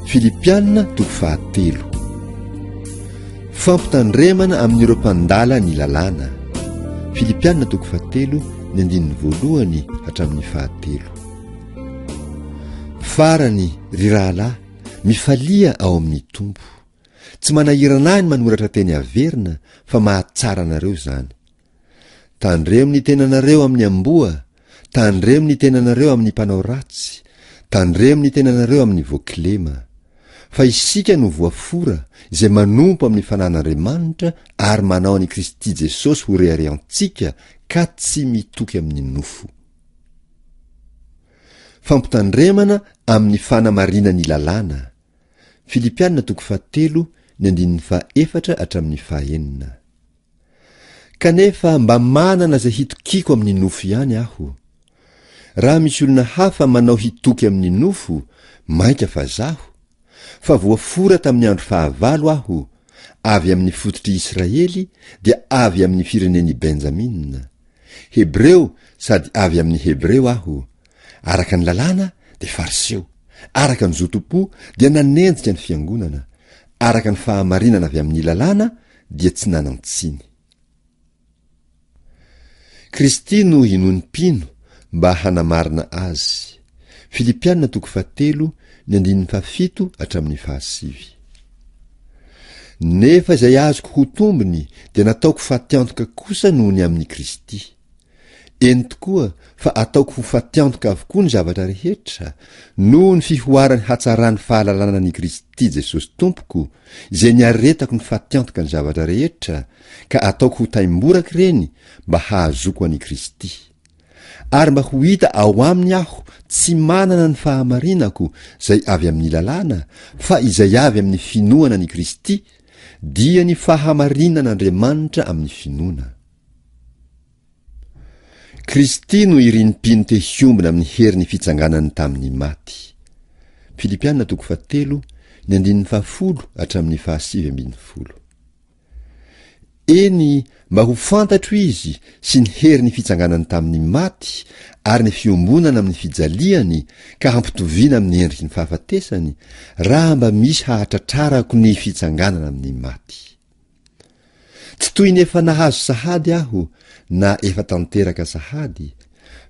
Filipiana toko fahatelo. Fampitandremana amin'ireo mpandala ny lalàna. Filipiana toko fahatelo ny andininy voalohany hatramin'ny fahatelo. Farany, ry rahalahy, mifalia ao amin'ny Tompo. Tsy manahirana ahy ny manoratra teny averina fa mahatsara anareo izany. Tandremo ny tenanareo amin'ny amboa, tandremo ny tenanareo amin'ny mpanao ratsy, tandremo ny tenanareo amin'ny voakilema. Fa isika no voafora, izay manompo amin'ny fanan'Andriamanitra ary manao an'i Kristy Jesosy ho reharehantsika ka tsy mitoky amin'ny nofo. Fampitandremana amin'ny fanamarinan'ny lalàna. Filipiana toko fahatelo ny andininy fahaefatra hatramin'ny fahenina. Kanefa mba manana izay hitokiako amin'ny nofo ihany aho. Raha misy olona hafa manao hitoky amin'ny nofo, mainka fa zaho, fa voafora tamin'ny andro fahavalo aho, avy amin'ny fototr'i Israely, dia avy amin'ny firenen'i Benjamina. Hebreo sady avy amin'ny Hebreo aho. Araka ny lalàna dia Fariseo, araka ny zotom-po dia nanenjika ny fiangonana, araka ny fahamarinana avy amin'ny lalàna dia tsy nanan-tsiny. Kristy no hinoan'ny mpino mba hanamarina azy. Filipiana toko fahatelo, ny andininy fahafito hatramin'ny fahasivy. Nefa izay azoko ho tombony dia nataoko fatiantoka kosa noho ny amin'i Kristy. Eny tokoa fa ataoko ho fatiantoka avokoa ny zavatra rehetra, noho ny fihoaran'ny hatsaran'ny fahalalana an'i Kristy Jesosy Tompoko, izay niaretako ny fatiantoka ny zavatra rehetra, ka ataoko ho taimboraka ireny mba hahazoako an'i Kristy. Ary mba ho hita ao aminy aho tsy manana ny fahamarinako izay avy amin'ny lalàna, fa izay avy amin'ny finoana an'i Kristy, dia ny fahamarinan'Andriamanitra amin'ny finoana. Kristy no irin'ny mpino te hiombona amin'ny herin'ny fitsanganany tamin'ny maty. Filipiana toko fahatelo, ny andininy fahafolo hatramin'ny fahasivy ambin'ny folo. Eny, mba ho fantatro izy sy ny herin'ny fitsanganany tamin'ny maty ary ny fiombonana amin'ny fijaliany ka hampitoviana amin'ny endriky ny fahafatesany, raha mba misy hahatratrarako ny fitsanganana amin'ny maty. Tsy toy ny efa nahazo sahady aho na efa tanteraka sahady,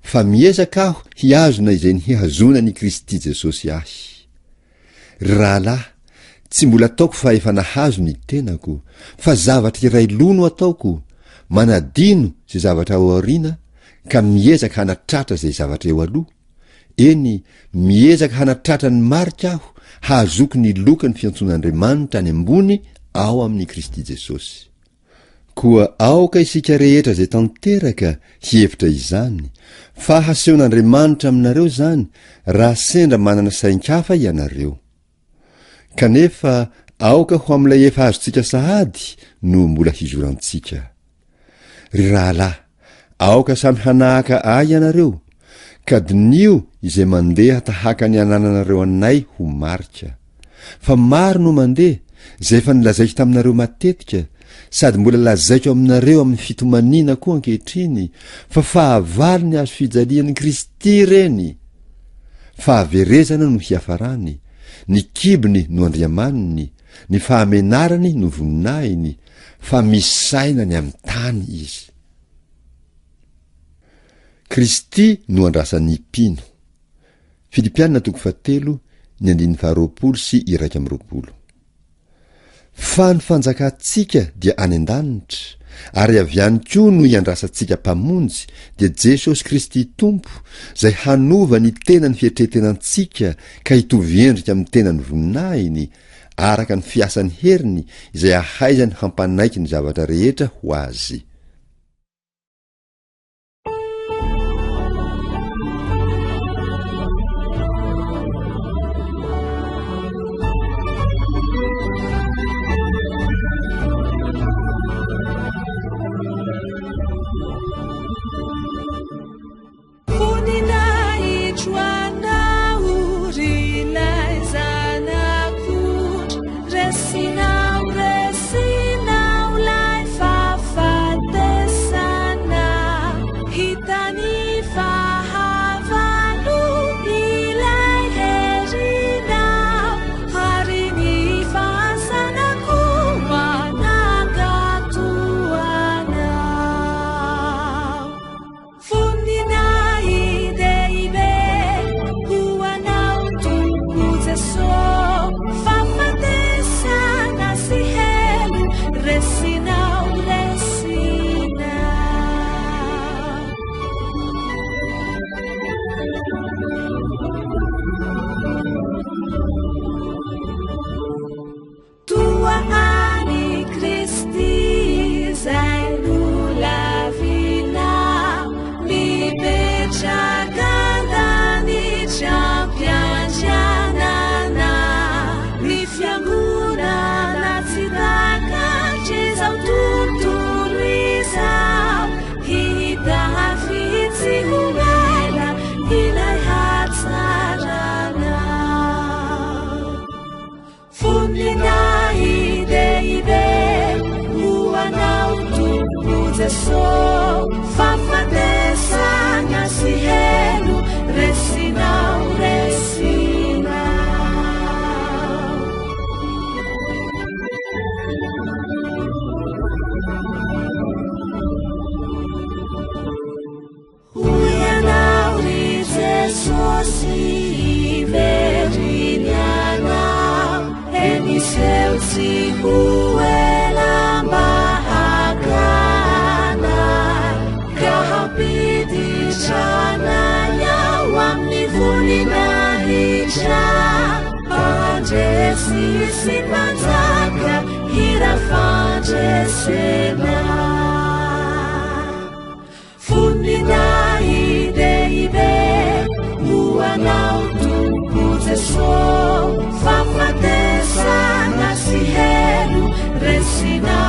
fa miezaka aho hihazona izay nihazonan'i Kristy Jesosy ahy. Ry rahalahy, tsy mbola ataoko fa efa nahazo ny tenako, fa zavatra iray loha no ataoko, manadino izay zavatra ao aoriana ka miezaka hanatratra izay zavatra eo aloha, Eny, miezaka hanatratra ny marika aho hahazoako ny loka ny fiantsoan'Andriamanitra any ambony ao amin'i Kristy Jesosy. Koa aoka isika rehetra izay tanteraka hihevitra izany, fa hasehon'Andriamanitra aminareo izany raha sendra manana sain-kafa ianareo. Kanefa aoka ho amin'ilay efa azontsika sahady no mbola hizorantsika. Ry rahalahy, aoka samy hanahaka ahy ianareo, ka diniho izay mandeha tahaka ny anananareo anay ho marika. Fa maro no mandeha, izay efa nolazaiko taminareo matetika, sady mbola lazaiko aminareo amin'ny fitomaniana koa ankehitriny, fa fahavalo ny hazo fijalian'i Kristy ireny. Fahaverezana no hiafarany, ny kibony no andriamaniny, ny fahamenarany no voninahiny, fa misaina ny amin'ny tany izy. Kristy no andrasan'ny mpino. Filipiana toko fahatelo, ny andininy faharoapolo sy 21. Fa ny fanjakantsika dia any an-danitra, ary avy any koa no iandrasantsika Mpamonjy, dia Jesosy Kristy Tompo, izay hanova ny tenan'ny fietretenantsika ka hitovy endrika amin'ny tenan'ny voninahiny, araka ny fiasan'ny heriny izay ahaizany hampanaiky ny zavatra rehetra ho azy. Voninahitro anao ry ilay zanak'ondry, resinao, resinao lay fahafaty. Tsy ho ela mba haka anay ka hampiditra anay ao amin'ny voninahitra. Mpandresy sy mpanjaka, hira fandresena. Voninahi-dehibe ho Anao Tompo Jeso, fahafatesana sy helo resinao.